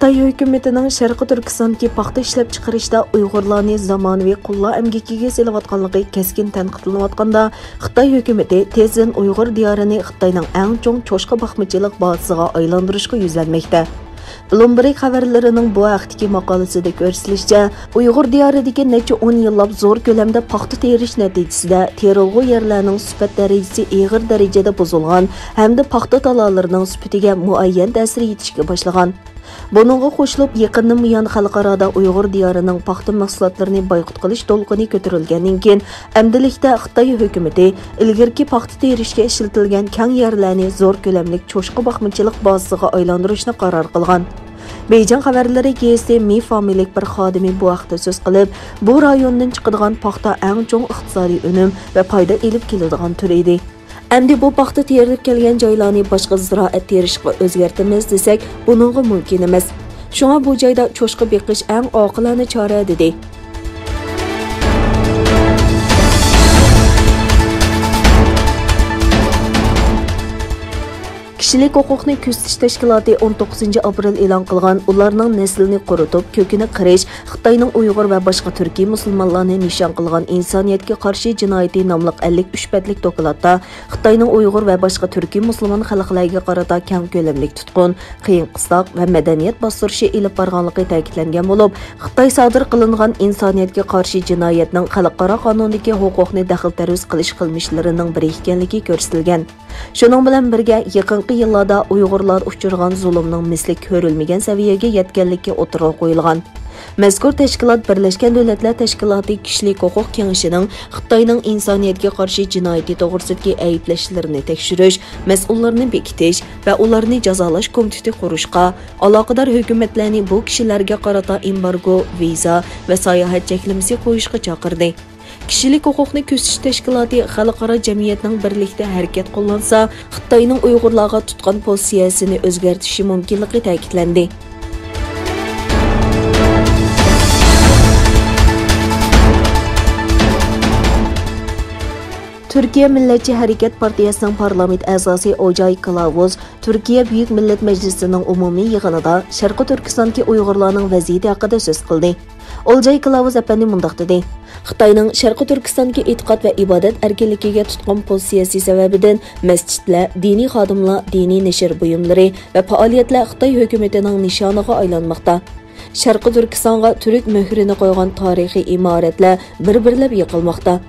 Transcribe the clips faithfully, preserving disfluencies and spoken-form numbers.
خىتاي ھۆكۈمىتىنىڭ شەرقىي تۈركىستاندىكى پاختا ئىشلەپچىقىرىشتا ئۇيغۇرلارنى زامانىۋى قۇللار ئەمگىكىگە سېلىۋاتقانلىقى كەسكىن تەنقىدلىنىۋاتقاندا، خىتاي ھۆكۈمىتى تېزدىن ئۇيغۇر دىيارىنى خىتاينىڭ ئەڭ چوڭ چوشقا باقمىچىلىق بازىسىغا ئايلاندۇرۇشقا يۈزلەنمەكتە. بلومبېرگ خەۋەرلىرىنىڭ بۇ ھەقتىكى ماقالىسىدە كۆرسىتىلىشىچە، ئۇيغۇر دىيارىدىكى نەچچە ئون يىللاپ زور كۆلەمدە پاختا تېرىش نەتىجىسىدە تېرىلغۇ يەرلەرنىڭ سۈپەت دەرىجىسى ئېغىر دەرىجىدە بۇزۇلغان ھەمدە پاختا تالالىرىنىڭ سۈپىتىگە مۇئەييەن تەسىر يېتىشكە باشلىغان. بۇنىڭغا قوشۇلۇپ، يېقىندىن بۇيان خەلقئارادا ئۇيغۇر دىيارىنىڭ پاختا مەھسۇلاتلىرىنى بايقۇت قىلىش دولقۇنى كۆتۈرۈلگەندىن كېيىن، ئەمدىلىكتە خىتاي ھۆكۈمىتى ئىلگىرىكى پاختا تېرىشكە ئىشلىتىلگەن كەڭ يەرلەرنى زور كۆلەملىك چوشقا باقمىچىلىق بازىسىغا ئايلاندۇرۇشنى قارار قىلغان. بېيجىڭ خەۋەرلىرى گېزىتى مې فامىلىلىك بىر خادىمى بۇ ھەقتە سۆز قىلىپ، بۇ رايوندىن چىقىدىغان پاختا ئەڭ چوڭ ئىقتىسادىي ئۈنۈم ۋە پايدا ئېلىپ كېلىدىغان تۈر ئىدى. ئەمدى بۇ پاختا تېرىلىپ كەلگەن جايلارنى باشقا زىرائەت تېرىشقا ئۆزگەرتىمىز دېسەك، بۇنىڭغا مۇمكىن ئەمەس. شۇڭا بۇ جايدا چوشقا بېقىش ئەڭ ئاقىلانە چارە، دېدى. كىشىلىك ھوقۇقنى كۆزىتىش تەشكىلاتى ئون توققۇزىنچى ئاپرېل ئېلان قىلغان ئۇلارنىڭ نەسلىنى قۇرۇتۇپ، كۆكىنى قىرىش، خىتاينىڭ ئۇيغۇر ۋە باشقا تۈركىي مۇسۇلمانلارنى نىشان قىلغان ئىنسانىيەتكە قارشى جىنايىتى ناملىق ئەللىك ئۈچ بەتلىك دوكلاتتا، خىتاينىڭ ئۇيغۇر ۋە باشقا تۈركىي مۇسۇلمان خەلقلەرگە قارىتا كەڭ كۆلەملىك تۇتقۇن، قىيىن قىستاق ۋە مەدەنىيەت باستۇرۇشى ئېلىپ بارغانلىقى تەكىتلەنگەن بولۇپ، خىتاي سادىر قىلىنغان ئىنسانىيەتكە قارشى جىنايەتنىڭ خەلقئارا قانۇندىكى ھوقۇقنى دەخلى-تەرۇز قىلىش قىلمىشلىرىنىڭ بىرى ئىكەنلىكى كۆرسىتىلگەن. شۇنىڭ بىلەن بىرگە، يېقىنقى يىللاردا ئۇيغۇرلار ئۇچرىغان زۇلۇمنىڭ مىسلى كۆرۈلمىگەن سەۋىيەگە يەتكەنلىكى ئوتتۇرىغا قويۇلغان. مەزكۇر تەشكىلات بىرلەشكەن دۆلەتلەر تەشكىلاتى كىشىلىك ھوقۇق كېڭىشىنىڭ خىتاينىڭ ئىنسانىيەتكە قارشى جىنايىتى توغرىسىدىكى ئەيىبلەشلىرىنى تەكشۈرۈش، مەسئۇللارنى بېكىتىش ۋە ئۇلارنى جازالاش كومىتېتى قۇرۇشقا، ئالاقىدار ھۆكۈمەتلەرنى بۇ كىشىلەرگە قارىتا ئېمبارگو، ۋىزا ۋە ساياھەت چەكلىمىسى قويۇشقا چاقىردى. كىشىلىك ھوقۇقنى كۆزىتىش تەشكىلاتى خەلقئارا جەمئىيەتنىڭ بىرلىكتە ھەرىكەت قوللانسا، خىتاينىڭ ئۇيغۇرلارغا تۇتقان پوزىتسىيەسىنى ئۆزگەرتىشى مۇمكىنلىقى تەكىتلەندى. تۈركىيە مىللەتچى ھەرىكەت پارتىيەسىنىڭ پارلامېنت ئەزاسى ئوجاي كىلاۋۇز تۈركىيە بۈيۈك مىللەت مەجلىسىنىڭ ئومۇمىي يىغىنىدا شەرقىي تۈركىستاندىكى ئۇيغۇرلارنىڭ ۋەزىيىتى ھەققىدە سۆز قىلدى. ئولجاي كىلاۋۇز ئەپەندى مۇنداق دېدى: خىتاينىڭ شەرقىي تۈركىستاندىكى ئېتىقاد ۋە ئىبادەت ئەركىنلىكىگە تۇتقان پوزىتسىيەسى سەۋەبىدىن مەسچىتلەر، دىنىي خادىملار، دىنىي نەشر بۇيۇملىرى ۋە پائالىيەتلەر خىتاي ھۆكۈمىتىنىڭ نىشانىغا ئايلانماقتا. شەرقىي تۈركىستانغا تۈرك مۆھرىنى قويغان تارىخىي ئىمارەتلەر بىر-بىرلەپ يىقىلماقتا.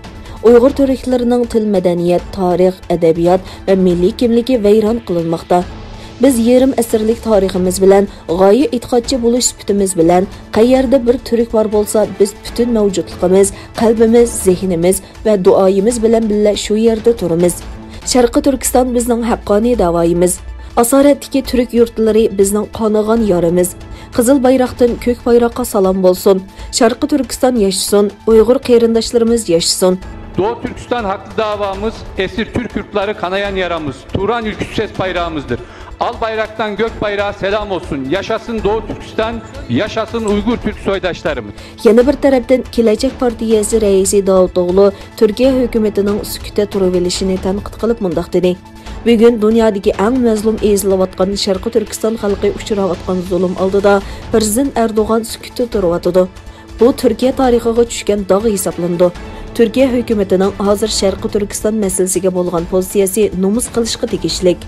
ئۇيغۇر تۈركلىرىنىڭ تىل، مەدەنىيەت، تارىخ، ئەدەبىيات ۋە مىللىي كىملىكى ۋەيران قىلىنماقتا. بىز يېرىم ئەسىرلىك تارىخىمىز بىلەن، غايە ئېتىقادچى بولۇش سۈپىتىمىز بىلەن، قەيەردە بىر تۈرك بار بولسا، بىز پۈتۈن مەۋجۇتلۇقىمىز، قەلبىمىز، زېھنىمىز ۋە دۇئايىمىز بىلەن بىللە شۇ يەردە تۇرىمىز. شەرقىي تۈركىستان بىزنىڭ ھەققانىي داۋايىمىز. ئاسارەتتىكى تۈرك يۇرتلىرى بىزنىڭ قانىغان يارىمىز. قىزىل بايراقتىن كۆك بايراققا سالام بولسۇن! شەرقىي تۈركىستان ياشىسۇن! ئۇيغۇر قېرىنداشلىرىمىز ياشىسۇن! Doğu Türkistan haklı davamız, esir Türk yurtları kanayan yaramız, Turan ülküsü ses bayrağımızdır. Al bayraktan gök bayrağa selam olsun. Yaşasın Doğu Türkistan, yaşasın Uygur Türk soydaşlarımız. يەنە بىر تەرەپتىن، كېلەچەك پارتىيەسى رەئىسى داۋۇتئوغلۇ تۈركىيە ھۆكۈمىتىنىڭ سۈكۈتتە تۇرۇۋېلىشىنى تەنقىد قىلىپ مۇنداق دېدى: بۈگۈن دۇنيادىكى ئەڭ مەزلۇم ئېزىلىۋاتقان شەرقىي تۈركىستان خەلقى ئۇچراۋاتقان زۇلۇم ئالدىدا پىرېزىدېنت ئەردوغان سۈكۈتتە تۇرۇۋاتىدۇ. بۇ تۈركىيە تارىخىغا چۈشكەن داغ ھېسابلىنىدۇ. تۈركىيە ھۆكۈمىتىنىڭ ھازىر شەرقىي تۈركىستان مەسىلىسىگە بولغان پوزىتسىيەسى نومۇس قىلىشقا تېگىشلىك.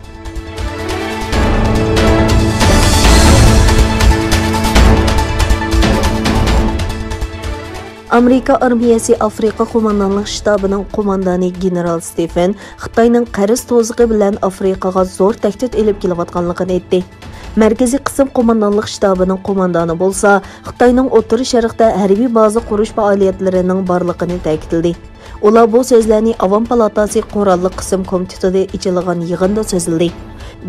ئامېرىكا ئارمىيەسى ئافرىقا قوماندانلىق شتابىنىڭ قوماندانى گېنېرال ستېفېن خىتاينىڭ قەرز توزۇقى بىلەن ئافرىقىغا زور تەھدىت ئېلىپ كېلىۋاتقانلىقىنى ئېيتتى. مەركىزىي قىسىم قوماندانلىق شتابىنىڭ قوماندانى بولسا خىتاينىڭ ئوتتۇرا شەرقتە ھەربىي بازا قۇرۇش پائالىيەتلىرىنىڭ بارلىقىنى تەكىتلىدى. ئۇلار بۇ سۆزلەرنى ئاۋام پالاتاسى قوراللىق قىسىم كومىتېتىدا ئېچىلغان يىغىندا سۆزلىدى.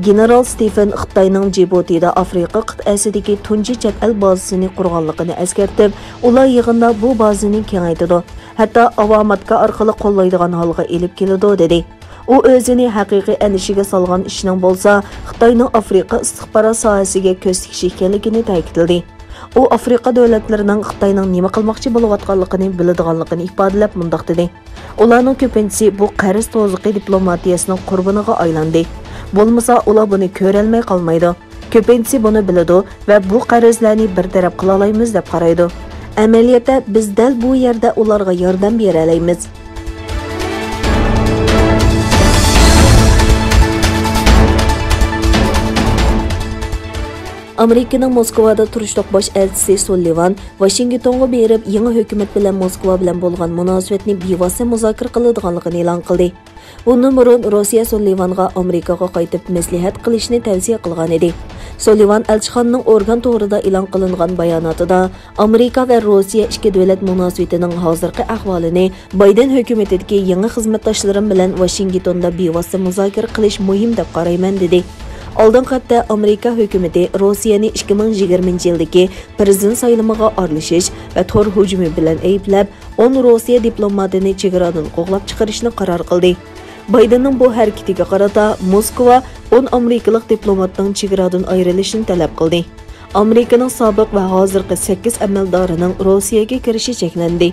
گېنېرال ستېفېن خىتاينىڭ جىبۇتىدا ئافرىقا قىتئەسىدىكى تۇنجى چەت ئەل بازىسىنى قۇرغانلىقىنى ئەسكەرتىپ، ئۇلار يىغىندا بۇ بازىنى كېڭەيتىدۇ، ھەتتا ئاۋاماتكا ئارقىلىق قوللايدىغان ھالغا ئېلىپ كېلىدۇ، دېدى. ئۇ ئۆزىنى ھەقىقىي ئەندىشىگە سالغان ئىشنىڭ بولسا خىتاينىڭ ئافرىقا ئىستىخبارات ساھەسىگە كۆز تىكىشى ئىكەنلىكىنى تەكىتلىدى. ئۇ ئافرىقا دۆلەتلىرىنىڭ خىتاينىڭ نېمە قىلماقچى بولۇۋاتقانلىقىنى بىلىدىغانلىقىنى ئىپادىلەپ مۇنداق دېدى: ئۇلارنىڭ كۆپىنچىسى بۇ قەرز توزۇقى دىپلوماتىيەسىنىڭ قۇربىنىغا ئايلاندى. بولمىسا ئۇلار بۇنى كۆرەلمەي قالمايدۇ. كۆپىنچىسى بۇنى بىلىدۇ ۋە بۇ قەرزلەرنى بىر تەرەپ قىلالايمىز دەپ قارايدۇ. ئەمەلىيەتتە، بىز دەل بۇ يەردە ئۇلارغا ياردەم بېرەلەيمىز. ئامېرىكىنىڭ موسكۋادا تۇرۇشلۇق باش ئەلچىسى سۇللىۋان ۋاشىنگتونغا بېرىپ، يېڭى ھۆكۈمەت بىلەن موسكۋا بىلەن بولغان مۇناسىۋەتنى بىۋاسىتە مۇزاكىرە قىلىدىغانلىقىنى ئېلان قىلدى. بۇندىن بۇرۇن روسىيە سۇللىۋانغا ئامېرىكىغا قايتىپ مەسلىھەت قىلىشنى تەۋسىيە قىلغان ئىدى. سۇللىۋان ئەلچىخانىنىڭ ئورگان تورىدا ئېلان قىلىنغان باياناتىدا، ئامېرىكا ۋە روسىيە ئىككى دۆلەت مۇناسىۋىتىنىڭ ھازىرقى ئەھۋالىنى بايدېن ھۆكۈمىتىدىكى يېڭى خىزمەتداشلىرىم بىلەن ۋاشىنگتوندا بىۋاسىتە مۇزاكىرە قىلىش مۇھىم دەپ قارايمەن، دېدى. ئالدىنقى ھەپتە ئامېرىكا ھۆكۈمىتى روسىيەنى ئىككى مىڭ يىگىرمىنچى يىلدىكى پىرېزىدېنت سايلىمىغا ئارىلىشىش ۋە تور ھۇجۇمى بىلەن ئەيىبلەپ، ئون روسىيە دىپلوماتىنى چېگرادىن قوغلاپ چىقىرىشنى قارار قىلدى. بايدېننىڭ بۇ ھەرىكىتىگە قارىتا موسكۋا ئون ئامېرىكىلىق دىپلوماتنىڭ چېگرادىن ئايرىلىشىنى تەلەپ قىلدى. ئامېرىكىنىڭ سابىق ۋە ھازىرقى سەككىز ئەمەلدارىنىڭ روسىيەگە كىرىشى چەكلەندى.